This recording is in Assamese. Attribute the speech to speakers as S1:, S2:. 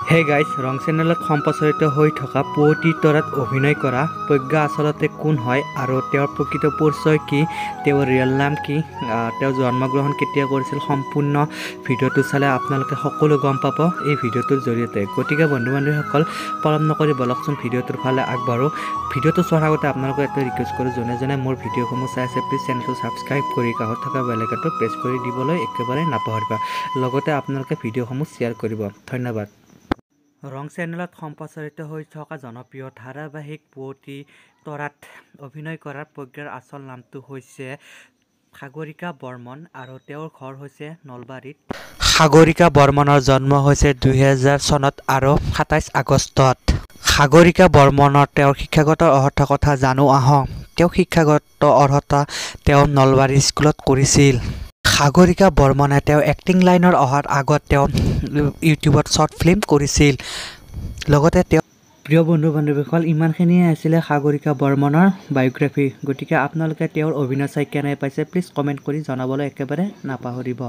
S1: হে গাইজ, ৰং চেনেলত সম্প্ৰচাৰিত হৈ থকা পুৱতি তৰাত অভিনয় কৰা প্ৰজ্ঞা আচলতে কোন হয় আৰু তেওঁৰ প্ৰকৃত পৰিচয় কি, তেওঁৰ ৰিয়েল নাম কি, তেওঁ জন্মগ্ৰহণ কেতিয়া কৰিছিল, সম্পূৰ্ণ ভিডিঅ'টো চালে আপোনালোকে সকলো গম পাব এই ভিডিঅ'টোৰ জৰিয়তে। গতিকে বন্ধু বান্ধৱীসকল, পলম নকৰি বলকচোন ভিডিঅ'টোৰ ফালে আগবাঢ়োঁ। ভিডিঅ'টো চোৱাৰ আগতে আপোনালোকে এটা ৰিকুৱেষ্ট কৰোঁ, যোনে যোনে মোৰ ভিডিঅ'সমূহ চাই আছে প্লিজ চেনেলটো ছাবস্ক্ৰাইব কৰি কাষত থকা বেল আইকনটো প্ৰেছ কৰি দিবলৈ একেবাৰে নাপাহৰিবা। লগতে আপোনালোকে ভিডিঅ'সমূহ শ্বেয়াৰ কৰিব। ধন্যবাদ। ৰং চেনেলত সম্প্ৰচাৰিত হৈ থকা জনপ্ৰিয় ধাৰাবাহিক পুৱতি তৰাত অভিনয় কৰা প্ৰজ্ঞাৰ আচল নামটো হৈছে সাগৰিকা বৰ্মন আৰু তেওঁৰ ঘৰ হৈছে নলবাৰীত। সাগৰিকা বৰ্মনৰ জন্ম হৈছে 2000 চনত আৰু 27 আগষ্টত। সাগৰিকা বৰ্মনৰ তেওঁৰ শিক্ষাগত অৰ্হতাৰ কথা জানো আহক। তেওঁ শিক্ষাগত অৰ্হতা তেওঁ নলবাৰী স্কুলত কৰিছিল। সাগৰিকা বৰ্মনে তেওঁ এক্টিং লাইনৰ অহাৰ আগত তেওঁ ইউটিউবত শ্বৰ্ট ফিল্ম কৰিছিল। লগতে তেওঁ প্ৰিয় বন্ধু বান্ধৱীসকল, ইমানখিনিয়ে আছিলে সাগৰিকা বৰ্মনৰ বায়'গ্ৰাফী। গতিকে আপোনালোকে তেওঁৰ অভিনয় চাই কেনে পাইছে প্লিজ কমেণ্ট কৰি জনাবলৈ একেবাৰে নাপাহৰিব।